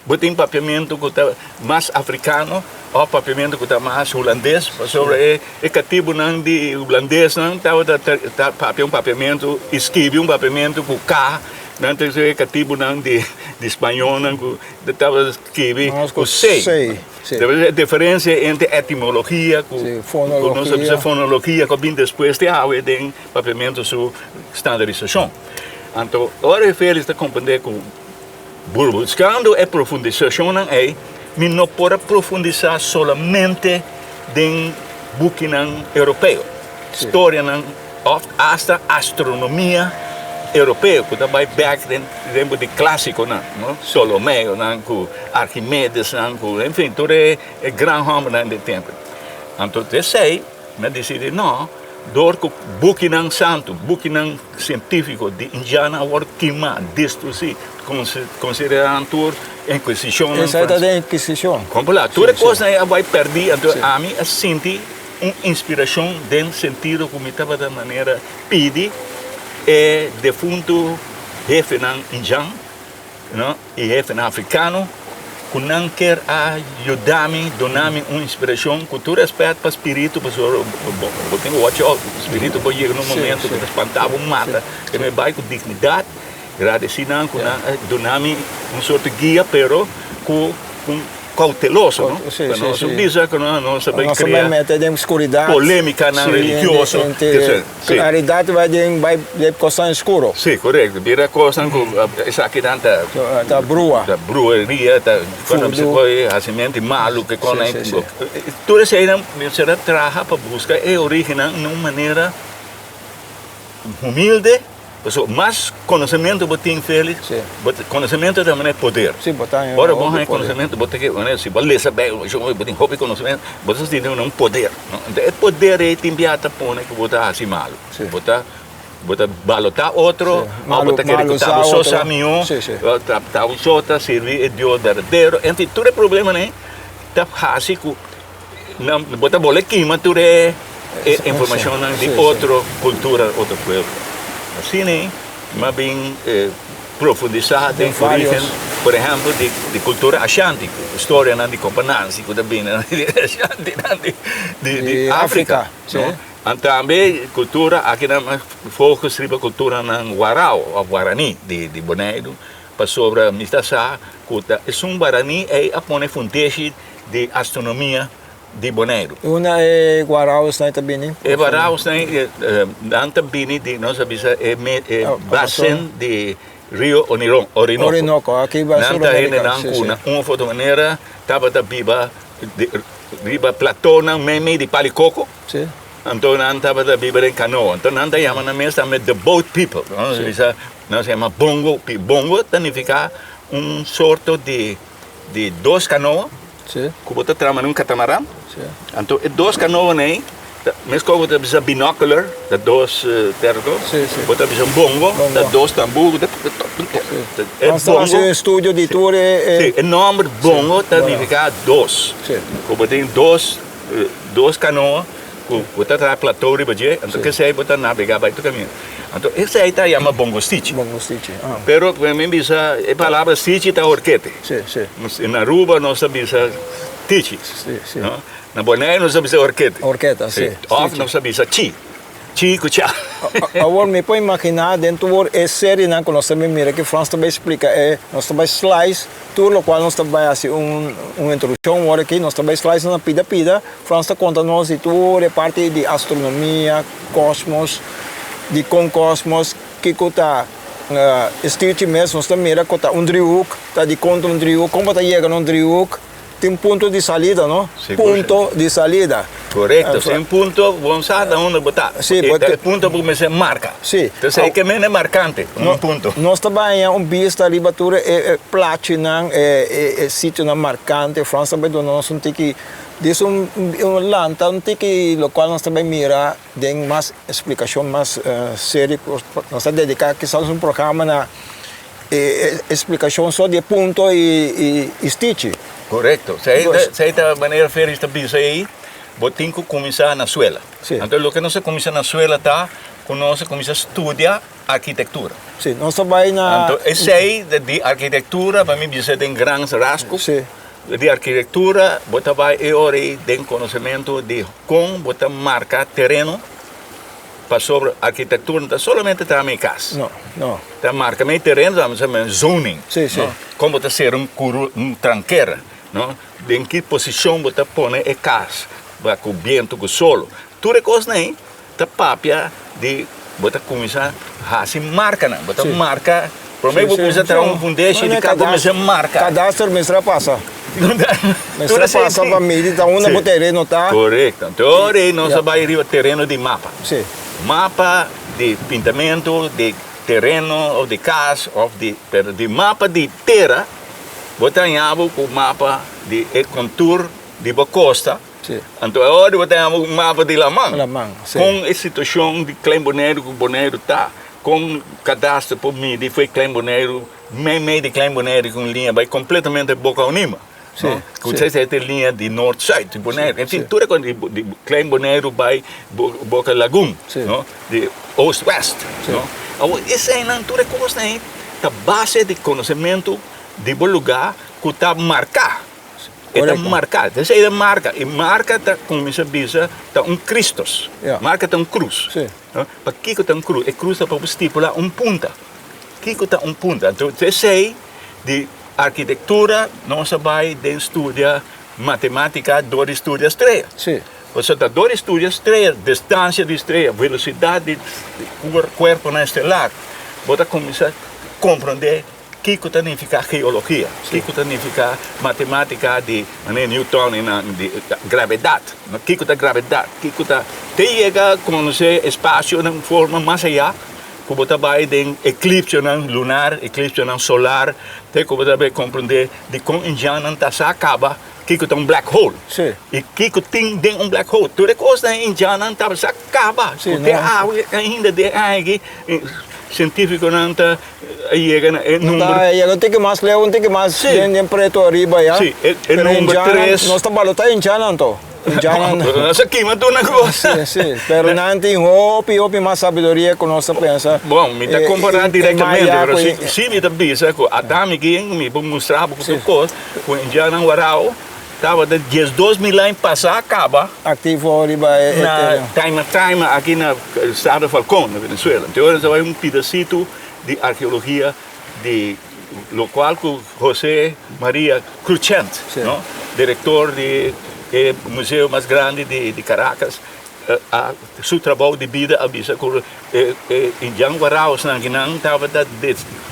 Bo tin papiamentu ku ta mas afrikano òf papiamentu ku ta mas hulandes, pasobra e e katibunan di hulandesnan tabata ta papia un papiamentu i skibi un papiamentu ku ka, nan ta e katibunan di spañolnan ku. De tabata skibi ku C. E diferensia entre etimologia ku nos a bisa fonologia ku a bin despues te awe den papiamentu su standarisashon. Anto ora e Felix ta komprende ku buskando e profundisashonnan ei mi no por a profundisá solamente den bukinan europeo, storianan òf asta astronomia. europeo ku ta bai bèk den tempu di klásikonan, no? Ptolomeonan ku Archimedesnan ku, enfin, tur e gran hòmbernan di tempu. Anto esei mi a disidí, no, dor ku bukinan santu, bukinan sientífiko di indiannan a wòrdu kimá, destrusí, konsiderá nan tur inkwisishonnan. Esei ta den inkwisishon. Kompla, tur e kosnan ei a bai pèrdí, anto ami a sinti un inspirashon den sentido ku mi tabata manera pidi e defuntu hefenan indian, no, i hefenan afrikano ku nan kier a yuda mi, duna mi un inspirashon ku tur rèspèt pa spiritu, pasobra bo tin ku watch out, spiritu por yega na un momento ku ta spanta bo mata, ke mi bai ku dignidat, gradesí nan ku nan a duna mi un sorto guia, pero ku un Cauteloso, no? Sí, Pa sí, nos sí. bisa cu no, nos ta bay Nos ta bay crea mete den oscuridad. polemicanan Sí, religioso. en- Que en- se- sí. Claridad bay den bay den cosnan oscuro. Sí, correcto. Bira cosnan cu esakinan ta Ta brua. ta brueria, ta cuando Voodoo. se coge hacimento malo que con Sí, ahí. sí, sí. Tur eseinan mester a traha pa busca e origennan na un manera humilde. Pasobra mas konosementu bo tin, Felix, Sí. bo ta, konosementu ta manera poder. Sí, bo ta Ora bo hopi haña poder. konosementu, bo ta ke, manera si bo lesa Bijbel, bo tin hopi konosementu, bo ta sinti un poder, no? Enton e poder ei tin bia ta pone ku bo ta hasi malu. Sí. Bo ta, bo ta balotá otro, Sí. òf bo Malu, ta kere malu ku ta usá bo so otro. sa mihó, Sí, sí. òf ta, ta bo so ta sirbi e Dios berdadero. Enfin, tur e problemanan ei ta hasi ku Nan bo ta bole kima tur e informashonnan di otro kultura, otro pueblo. Asina ei mi a bin profundisá den orígen, por ehèmpel, di kultura ashanti, storianan di Kompa Nansi ku ta bini di ashantinan di Afrika. An tambe kultura akinan mi a focus riba kulturanan warao òf guaraní di Boneiru, pasobra mi ta sa ku ta esun guaraní ei a pone fundeshi di astronomia di Boneiru. Unda e guaraosnan ta bini? E guaraosnan nan ta bini di nos a bisa e basin di Rio Orinoco. Orinoco, aki ba Nan ta hendenan ku na un of otro manera tabata biba riba platonan meimei di pali koko. Anto nan tabata biba den kanoa. Anto nan ta yama nan mes tambe the boat people. Nos a bisa nan sa yama bongo. Bongo ta nifiká un sorto di. Di dos kanoa ku bo ta trama den un katamaran. Anto e dos kanoanan ei, meskos bo ta bisa binocular, ta dos terko, bo ta bisa un bongo, ta dos tambú. E bongo, estudio di tur e. Si, e nòmber bongo ta nifiká dos. Ku bo tin dos dos kanoa ku bo ta traha plato riba dje, anto kesei bo ta nabegá bai tur kaminda. Anto esei ta yama bongo stichi. Bongo stichi, ah. Pero mi bisa e palabra stichi ta horkete. Si, si. Na Aruba nos ta bisa tichi. Si, si. No? Na Bonaire nos ta bisa horkete. Horketa, si. Of nos ta bisa chi. Chi ku cha. Awor mi por imaginá den tur e serienan ku nos ta bin mira ki Frans ta bai splika e nos ta bai slice tur lokual nos ta bai hasi un un introdukshon awor aki nos ta bai slice na pida pida Frans ta konta nos di tur e parti di astronomia, kosmos, di kon kosmos, kiko ta e stichi mes nos ta mira ku ta un driehoek ta di kon ta un driehoek kon bo ta yega na un driehoek. Tin punto di salida, no? Punto di salida. Korekto, sin punto bo no sa na unda bo ta. Sí, bo ta. E punto bo mester marka. Sí. Entonces e ke mene markante, un punto. Nos ta baña un bista riba tur e plachinan, e sitionan markante. Frans ta bai duna nos un tiki, dis un lanta un tiki lokual nos ta bai mira den mas splikashon mas serio. Nos ta dediká kisas un programa na. E explicacion so di e punto y stichi. Correcto. Esey ta manera Ferris ta bisa ey, bo tin cu cuminsa na suela. Anto loke nos a cuminsa na suela ta cu nos a cuminsa studia arquitectura. Si, nos ta bay na. Anto esey di arquitectura pa mi bisa den gran rasgo. Di arquitectura bo ta bay e ora ey den conocemento di con bo ta marca tereno. Pasobra arkitektura no ta solamente traha mi kas. No, no. Ta marka mi tereno, ta mi zoning. Sí, sí. No? Kon bo ta sera un kuru, un trankera, no? Den ki posishon bo ta pone e kas, ba ku bientu, ku solo. Tur e kosnan ei ta papia di bo ta kuminsá hasi markanan. Bo ta marka, promé bo kuminsá traha un fundeshi di kas, bo mester marka. Kadaster mester a pasa. Mester a pasa pa midi ta unda bo tereno ta. Korekto. Anto ora ei nos a bai riba tereno di mapa. Sí. Mapa di pintamentu di. tereno òf di kas òf di pero di mapa di tera bo ta haña bo ku mapa di e kontur di bo kosta. Anto e ora bo ta haña bo ku mapa di laman. Kon e situashon di Klein Boneiru ku Boneiru ta, kon kadastro por midi for e Klein Boneiru meimei di Klein Boneiru ku un liña bai kompletamente Boka Onima. Sí, Ku sí. esei ta e liña di noord-zuid di Boneiru. En fin, Sí. tur e kos di di Klein Boneiru bai Boka Lagun, Sí. no? Di oost-west, Sí. no? Awor eseinan tur e kosnan ei ta base di konosementu di bo lugá ku ta marká. E ta Korekto. marká. Esei ta marka. I marka ta kuminsá bisa ta un Kristus. Ja. Marka ta un krus. Sí. No? Pakiko ta un krus? E krus ta pa bo stipulá un punta. Kiko ta un punta? Anto esei di arkitektura nos a bai den studia matematika dor di studia strea. Sí. Pasobra ta dor di studia strea, distansia di strea, velosidat di kuerponan estelar, bo ta kuminsá komprondé kiko ta nifiká geologia, kiko ta nifiká matematika di manera Newton i nan di gravedat, kiko ta gravedat, kiko ta te yega konosé espasio den un forma mas ayá. Ku bo ta bai den eklipsionan lunar, eklipsionan solar, te ku bo ta bai komprendé dikon indiannan ta sa kaba kiko ta un black hole. Sí. I kiko tin den un black hole. Tur e kosnan e indiannan tabata sa kaba. Sí, Ku te no. awe ainda den aña aki sientífikonan ta yega na e number. Ta yega un tiki mas leu, un tiki mas Sí. den den pretu ariba ya. Sí, e Pero number indiannan, tres. nos ta balotá indiannan anto. Indiannan. Nos a kima tur nan kos. Sí, sí, pero nan tin hopi, hopi mas sabiduria ku nos ta pensa. Bon, mi ta kompará E direktamente, maya pero ku si, e. si mi ta bisa ku Adam i King, mi por mustra bo ku tur kos, ku indiannan warao tabata 12,000 aña pasá kaba. Aktivo riba e Na tereno. Taima Taima aki na estado Falcón, na Venezuela. Anto ora ta bai un pidasitu di arkeologia di lokual ku José María Cruchent, no, direktor di e museo mas grandi di Caracas, a su trabou di bida a bisa ku e e indian waraosnan kinan tabata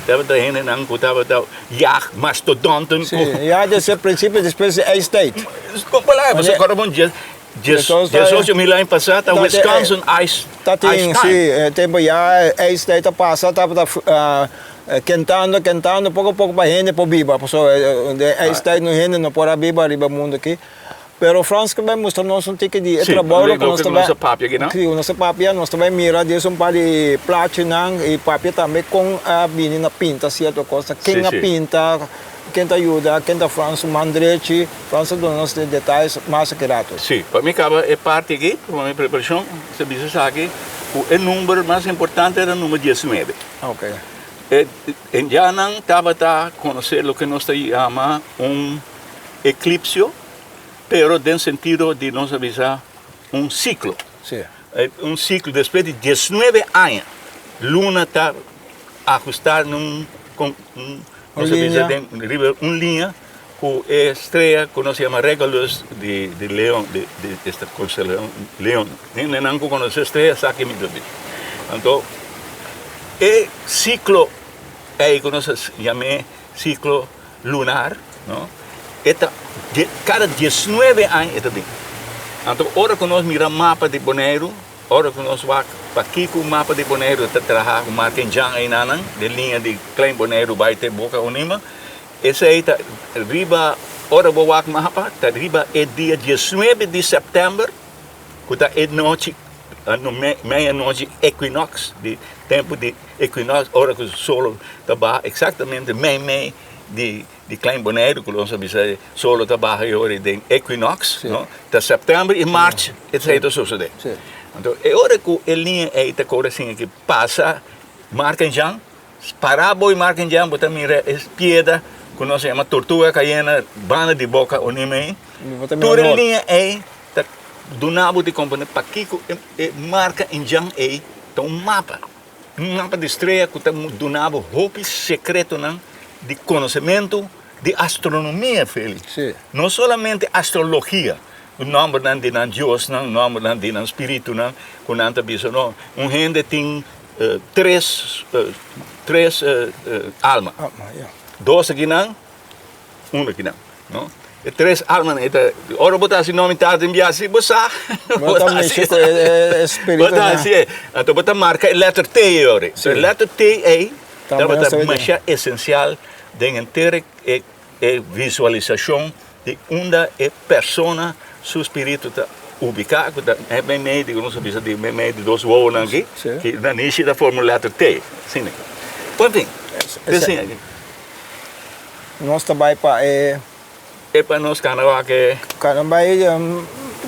tabata hendenan ku tabata yag mastodonten Sí, ya desde e principio despues di ijstijd. Kompara, pasobra kòrda bon 18,000 aña pasá ta Wisconsin Ice Ta tin, Time. sí, e tempo ya ijstijd a pasa tabata kentando, kentando poko poko pa hende por biba, pasobra den ijstijd no hende no por a biba riba mundo aki. Pero Frans ke bai mustra nos un tiki di e Sí, trabou loke ku nos ta nos bai a papia aki, no? Sí, nos a papia, nos ta bai mira dies un par di plachinan i papia tambe kon a bini na pinta sierto kos, ken a pinta, Ken ta yuda, ken ta Frans su man drechi, Frans ta duna nos e detayes mas aki rato. Sí, pa mi kaba e parti aki, pa mi preparashon, mi ta bisa esaki, ku e number mas importante era number diesnuebe. Ok. E indiannan tabata konosé loke nos ta yama un eklipsio, pero den sentido di nos a bisa un siklo. Sí. Un siklo, despues di diesnuebe aña, luna ta ahustá na un. Nos a bisa den riba un liña ku e strea ku nos yama Regulus di di Leon di di esta konstelashon Leon. Hendenan ku konosé strea sa ke mi ta bisa. Anto e siklo ei ku nos a yam'é siklo lunar no e ta kada diesnuebe aña e ta bin. Anto ora ku nos mira mapa di Boneiru Ora ku nos wak pakiko un mapa di Boneiru ta traha ku marka Jan einanan den liña di Klein Boneiru bai te Boka Onima, esei ta riba ora bo wak mapa ta riba e dia diesnuebe di sèptèmber ku ta e nochi meia nochi equinox di tempu di equinox ora ku solo ta baha eksaktamente mei mei di Di Klein Boneiru ku nos a bisa e solo ta baha e ora den equinox, no? Ta sèptèmber i mart esei ta sosodé. Anto e ora ku e liña ei ta kore asin aki pasa Markenjan, pará bo i Markenjan bo ta mira e piedra ku nos a yama Tortuga Kayena banda di Boka Onima ei. Tur e liña ei ta duna bo di komprendé pakiko e marka Injan ei ta un mapa. Un mapa di strea ku ta duna bo hopi sekretonan di konosementu di astronomia, Feli. No solamente astrologia, ku nòmbernan di nan diosnan, nòmbernan di nan spiritunan, ku nan ta bisa no, un hende tin tres tres alma. Dos akinan, un akinan, no. E tres almanan ei ta, ora bo ta hasi nòmber tata den biaha si bo sa. Bo ta mishi ku e spiritunan. Bo ta hasi e. Anto bo ta marka e lèter T ei ora. E lèter T ei tabata masha esensial den henter e visualisashon di unda e persona su spiritu ta ubiká, ku ta meimei di, nos a bisa di meimei di dos wowonan aki, ki nanishi ta forma un lèter T. Asina. Bon, en fin, asina. Nos ta bai pa e. E pa nos kana wak e. Kana bai,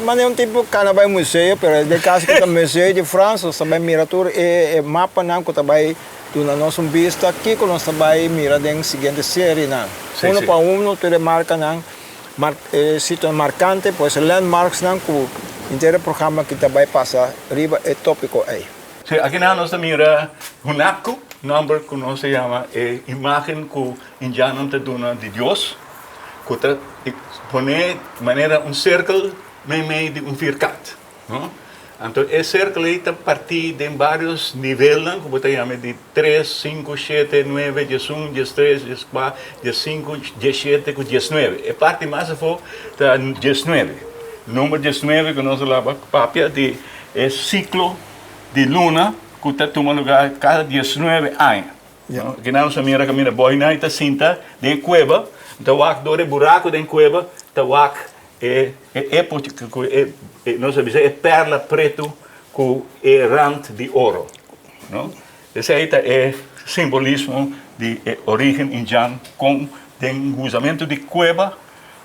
manera un tipo kana bai museo, pero den kaso ku ta Museo di Frans, nos ta bai mira tur e mapanan ku ta bai duna nos un bista kiko nos ta bai mira den siguiente serienan. Uno pa uno tur e markanan, e sitionan markante, pues e landmarksnan ku henter e programa aki ta bai pasa riba e topiko ei. Sí, akinan nos ta mira Hunapku, nòmber ku nos ta yama e imágen ku Indiannan ta duna di Dios, ku ta pone manera un sirkel meimei di un firkant, no? Anto e sirkel ei ta partí den vários nivelnan ku bo ta yama di tres, sinku, shete, nuebe, diesun, diestres, dieskuater, diessinku, diesshete ku diesnuebe. E parti mas afó ta diesnuebe. Number diesnuebe ku nos a laba papia di e siklo di luna ku ta tuma lugá kada diesnuebe aña. Kinan nos a mira kaminda boinan ta sinta den e kueba, ta wak dor e buraku den kueba, ta wak e epo ku e nos a bisa e perla pretu ku e rant di oro. No? Esei ta e simbolismo di e origen indjan kon den huzamentu di kueba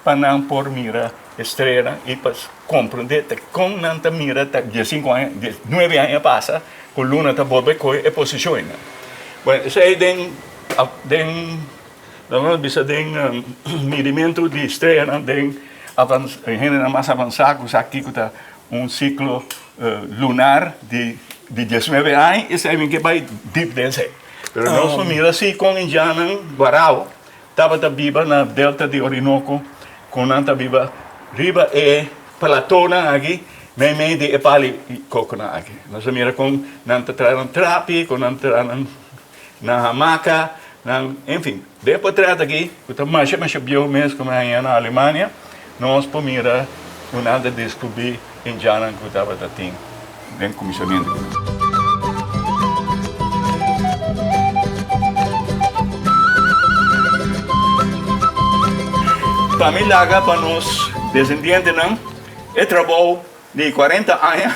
pa nan por mira e streanan i pa komprendé ta kon nan ta mira ta diesinku aña, diesnuebe aña pasa ku luna ta bolbe kohe e posishon einan. Bueno, esei den den laga nos bisa den midimentu di streanan den avans hendenan mas avansá ku sa kiko ta un siklo lunar di di diesnuebe aña, esei mi ke bai dip den esei. Pero nos por mira si kon indiannan guarao Tabata biba na delta di Orinoco ku nan ta biba riba e platonan aki meimei di e pali kokonan aki. Nos a mira kon nan ta traha nan trapi, kon nan ta traha nan nan hamaka, nan enfin. Den e potret aki ku ta masha masha bieu mes ku mi haña na Alemania, nos por mira ku nan ta deskubrí indiannan ku tabata tin den kuminsamentu. Pa mi laga pa nos desendientenan e trabou di 40 aña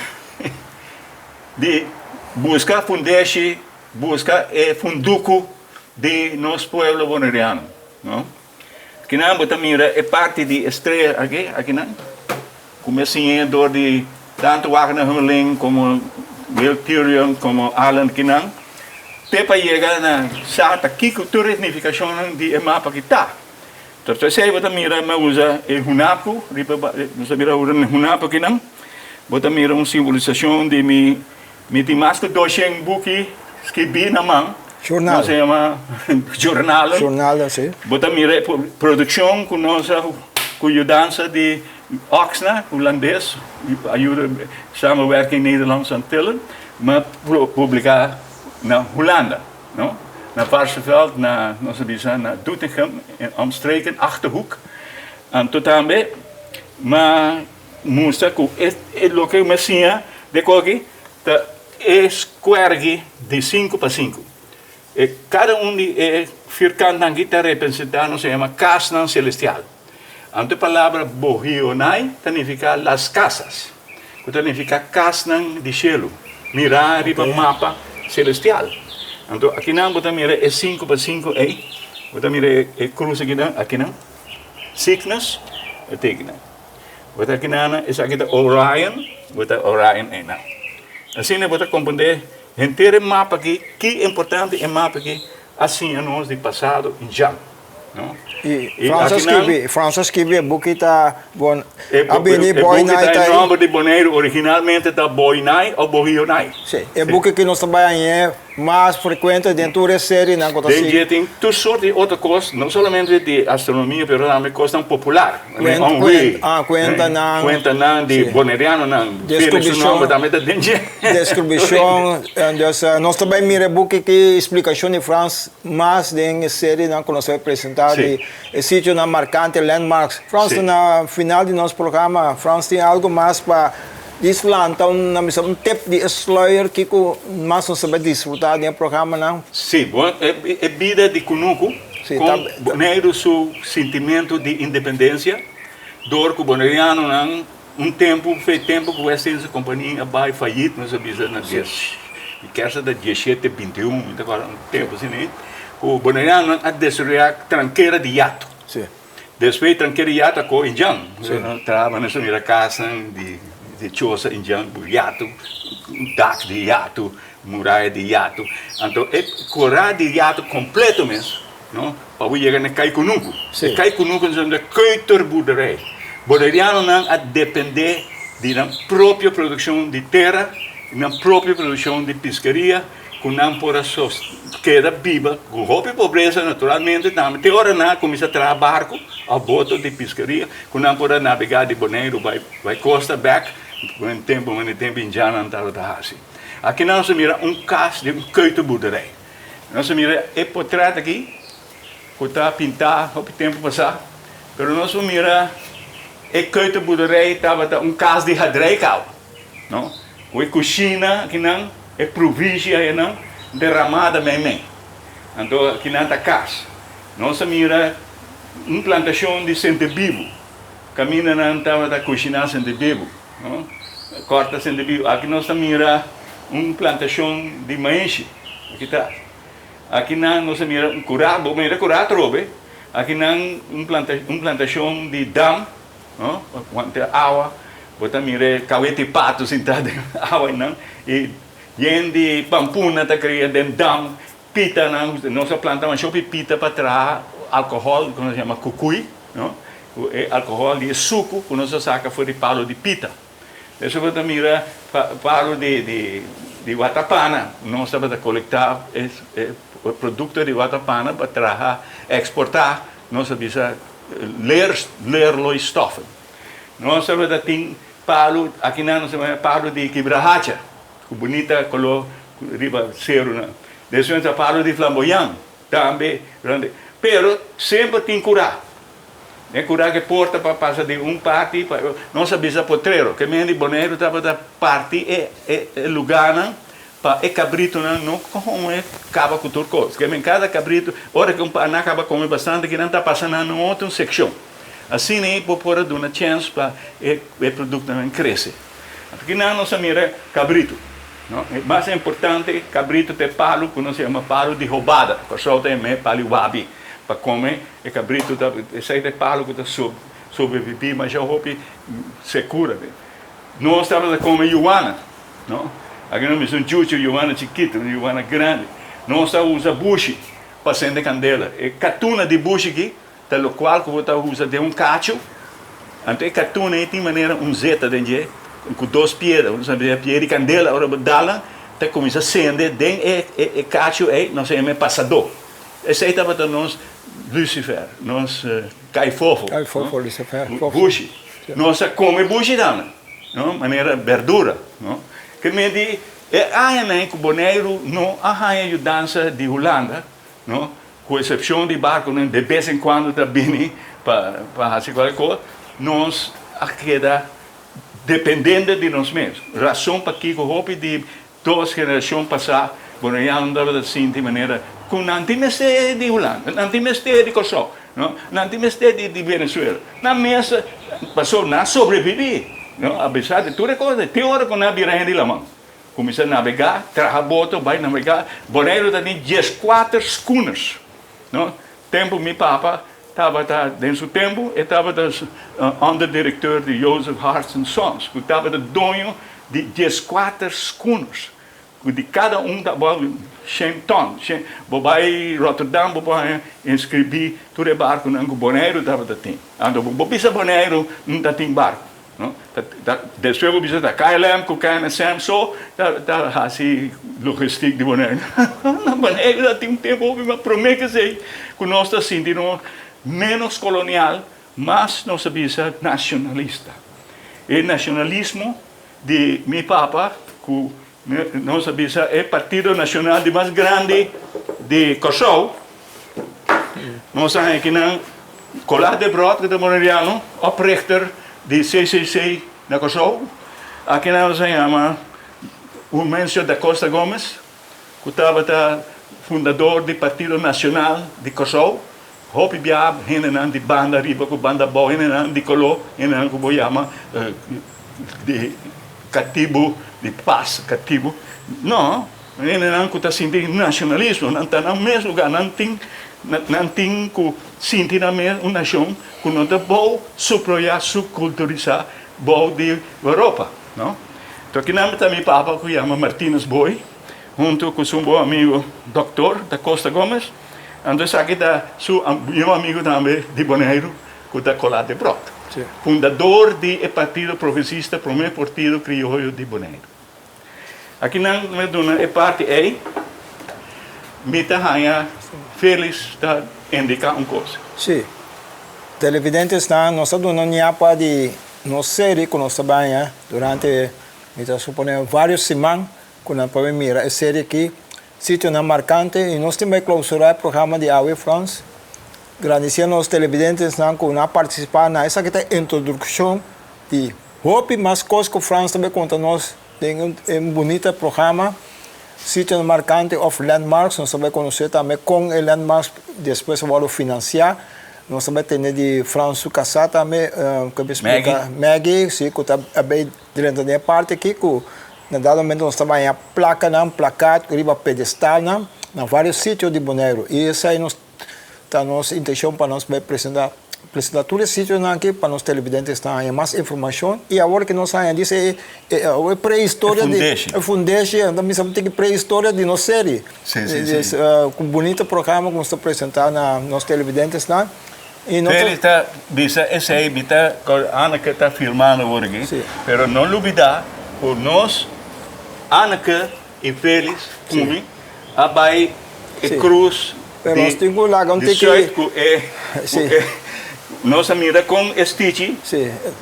di buska fundeshi, buska e funduku di nos pueblo boneriano, no? Akinan bo ta mira e parti di e strea aki, akinan, ku mi a siñ'é dor di tantu Wagner Hurling komo Will Turion komo Alan kinan, te pa yega na sa ta kiko tur e nifikashonnan di e mapa aki ta. Entonces esei bo ta mira mi a usa e hunapu riba, nos ta mira hunapu akinan, bo ta mira un simbolisashon di mi Mi tin mas ku doshen buki skibí na man. Journal. Nos a yama journalen. Journalen, si. Bo ta mira e produkshon ku nos a ku yudansa di Oxna, hulandes, ayuda Samenwerking Nederlandse Antillen, m'a publiká na Hulanda, no? Na Varsseveld, na, nos a bisa, na Doetinchem, en omstreken, Achterhoek. Anto tambe m'a Mustra ku e loke mi a siña den koki ta e skuergi di sinku pa sinku. E kada un di e firkantnan aki ta representá nos a yama kasnan selestial. Anto e palabra Bohionai ta nifiká las casas, ku ta nifiká kasnan di shelu, mirá riba mapa selestial. Anto akinan bo ta mira e sinku pa sinku ei, bo ta mira e krus akinan, akinan, Cygnus, e tekenen. Bo ta kinana esaki ta Orion, bo ta Orion einan. Asina bo ta komprendé henter e mapa aki, ki importante e mapa aki a siña nos di pasado i dja, no? I Frans a skibi, Frans a skibi e buki ta bon a bini E buki ta e nòmber di Boneiru originalmente ta Boinai òf Bohionai. Sí, e buki ki nos ta bai hañ'é. Mas frekuente den tur e serienan ku ta Den sigui. dje tin tur sort di otro kos, no solamente di astronomia, pero tambe kosnan popular. Kuent, kuent, ah, kuentanan. Kuentanan di Sí. bonerianonan. Felix su nomber tambe ta den dje. Deskripshon, dus nos ta bai mira e buki ki splikashon di Frans mas den e serienan ku nos ta bai presentá Sí. di e sitionan markante, landmarks. Frans, Sí. na final di nos programa, Frans tin algu mas pa Dis lanta un, nan bisa un tip di e sluier kiko mas nos ta bai disfruta den e programanan. Sí, bon, e e bida di kunuku Sí, kon ta, ta. Boneiru su sintimentu di independensia dor ku bonerianonan un tempu fe tempu ku West Indische Compagnie a bai fayit nos a bisa na dies mi kersa ta dieshete bintiun mi ta kòrda un tempu asina ei ku bonerianonan a desaroyá trankera di yatu. Sí. Despues trankera yatu a kohe indjan. Traba nos a mira kasnan di di chosa indjan ku yatu, dak di yatu, muraya di yatu. Anto e kora di yatu kompleto mes, no, pa bo yega na kai kunuku. E kai kunuku nos a mira keuterboerderij. Bonerianonan a depende di nan propio produkshon di tera, nan propio produkshon di piskeria. Ku nan por a keda biba ku hopi pobresa naturalmente tambe te ora nan a kuminsá traha barku òf boto di piskeria ku nan por a nabegá di Boneiru bai bai kosta bèk ku en tempu mane tempu indiannan tabata hasi. Aki nan nos a mira un kas di un keuterboerderij. Nos a mira e potrèt aki ku ta pintá hopi tempu pasá pero nos por mira e keuterboerderij tabata un kas di hadrijkou. No, ku e kushina akinan, e provishi ayanan deramada meimei. Anto akinan ta kas. Nos a mira un plantashon di sentebibu, kaminda nan tabata kushiná sentebibu, no, kòrta sentebibu. Aki nos ta mira un plantashon di maishi, aki tras. Akinan nos a mira un kurá, bo mira kurá atrobe. Akinan un plantashon di dam. No, wante awa, bo ta mira e kawete pato sintá den awa einan, i yen di pampuna ta kria den dam, pitanan, nos a planta masha hopi pita pa traha alkohòl ku nos yama kukui, no, ku e alkohòl di e suku ku nos a saka for di palo di pita. Eso bo ta mira palo di di di watapana, nos tabata kolektá e produkto di watapana pa traha, eksportá, nos a bisa Leer, leerlooistoffen. Nos tabata tin palu, akinan nos tabata palu di kibrahacha, ku bunita koló riba serunan. Despues ta palu di flamboyan, tambe grandi. Pero semper tin kurá. E kurá ke porta pa pasa di un parti pa e otro. Nos a bisa potrero, ke men di Boneiru tabata parti e e lugánan Pa e kabritunan no kome kaba ku tur kos. Ke men kada kabritu, ora ku nan kaba kome bastante kinan ta pasa nan na un otro sekshon. Asina ei bo por a duna chèns pa e produktonan krese. Anto kinan nos a mira kabritu, no? E mas importante kabritu ta e palu ku nos yama palu di hobada. Kòrsou ta yam'é palu wabi. Pa kome e kabritu ta, esei ta e palu ku ta sobrebibí masha hopi sekura. Nos tabata kome yuwana. No, aki no mester un chuchu yuwana chikitu, un yuwana grandi. Nos ta usa bushi pa sende kandela. E katuna di bushi aki ta lokual ku bo ta usa den un kachu. Anto e katuna ei tin manera un zeta den dje ku dos piedra. Nos ta bisa piedra di kandela. Ora bo dal nan ta kuminsá sende den e e kachu ei, nos ta yama e pasadó. Esei tabata nos lucifer, nos kaifofo. Kaifofo, lucifer, fofo. Bushi. Nos a kome bushi tambe. No, manera berdura, no. Ke men di e añanan ku Boneiru no a haña yudansa di Hulanda, no, ku eksepshon di barkunan de bes en kuando ta bini pa pa hasi kualke kos, nos a keda dependente di nos mes. Rason pakiko hopi di Dos generashon pasá, bonerianonan tabata sinti manera ku nan tin mester di Hulanda, nan tin mester di Kòrsou, no, nan tin mester di di Venezuela. Nan mes pasobra nan a sobrebibí, no, apesar di tur e kos ei. Te ora ku nan a bira hende di laman, kuminsá nabegá, traha boto, bai nabegá. Boneiru ta tin dieskuater schooners, no. Tempu mi papa tabata den su tempu, e tabata onderdirecteur di Joseph Harts and Sons, ku tabata doño di dieskuater schooners, ku di kada un ta abou shen ton. Shen, bo bai Rotterdam bo por haña inskribí tur e barkunan ku Boneiru tabata tin. Anto bo bisa Boneiru no ta tin barku. No? Ta, ta, despues bo bisa ta KLM ku KNSM so ta, ta hasi logistiek di Boneiru. Na Boneiru ta tin un tempu hopi mas promé ku esei ku nos ta sinti nos ménos kolonial, mas nos ta bisa nashonalista. E nashonalismo di mi papa ku nos a bisa e partido nashonal di mas grandi di Kòrsou, nos a haña kinan Colas Debrot ku ta boneriano, oprichter di CCC na Kòrsou, akinan nos a yama Umencio da Costa Gomez ku tabata fundador di Partido Nashonal di Kòrsou, hopi bia hendenan di banda riba ku banda abou, hendenan di koló, hendenan ku bo yama di katibu, di pas katibu. No, hendenan ku ta sinti nashonalismo, nan ta nan mes lugá, nan tin nan tin ku sinti nan mes un nashon ku no ta bou suproyá, subkulturisá bou di Europa, no. Enton kinan ta mi papa ku yama Martinus Booi huntu ku su bon amigu dòktor Da Costa Gomez. Anto esaki ta su mihó amigu tambe di Boneiru ku ta Colá Debrot, fundador di e Partido Progresista, promé partido krioyo di Boneiru. Akinan mi a duna e parti ei, mi ta haña Felix ta indiká un kos. Sí. Televidentesnan, nos a duna un ñapa di nos seri ku nos ta baña durante, mi ta suponé, vários siman ku nan por mira e seri aki. Sitionan markante i nos tin bai klousurá e programa di awe Frans. Gradisié nos telebidentesnan ku nan a partisipá na esaki ta introdukshon di hopi mas kos ku Frans ta bai konta nos den e bunita programa Sitionan Markante òf Landmarks. Nos ta bai konosé tambe kon e landmarks despues a wòrdu finansiá. Nos ta bai tende di Frans su kasá tambe ku a bai splika Maggie si ku ta a bai drenta den e parti aki ku Na dado momento nos ta baña plakanan, plakat riba pedestalnan na varios sitio di Boneiru. I esei nos ta nos intenshon pa nos bai presenta presenta tur e sitionan aki pa nos televidentes ta haña mas informashon. I awor ke nos haña dis e e prehistoria di e fundeshi, anto mi sa tin prehistoria di nos seri. Ku bunito programa ku nos ta presenta na nos televidentesnan. I no ta. Feli ta bisa esei, mi ta kor Anneke ta filmando awor aki, pero no lubida ku nos, Anneke i Felis ku mi a bai e krus di Zuid ku e ku e nos a mira kon e stichi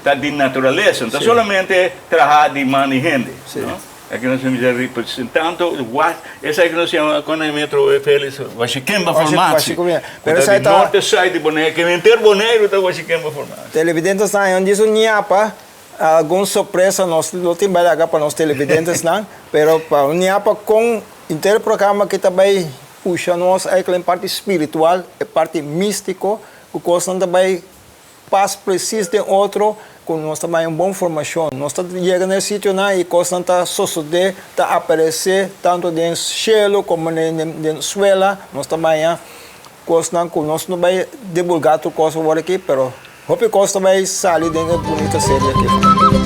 ta di naturalesa, no ta solamente traha di man di hende. Aki nos mester representando wak esaki nos yama kon e metro e Felix Washikemba formatie. Ku ta di norte suid di Boneiru ke henter Boneiru ta Washikemba formatie. Televidentesnan yon djis un ñapa algun sorpresa nos lo tin bai laga pa nos televidentesnan pero pa un ñapa kon henter programa aki ta bai pusha nos eigenlijk den parti spiritual e parti mistiko ku kosnan ta bai Pas presis den otro ku nos ta bai un bon formashon. Nos ta yega na e sitionan i kosnan ta sosodé, ta aparesé tantu den shelu komo den suela. Nos ta baña kosnan ku nos no bai divulgá tur kos awor aki, pero hopi kos ta bai sali den e bunita serie aki.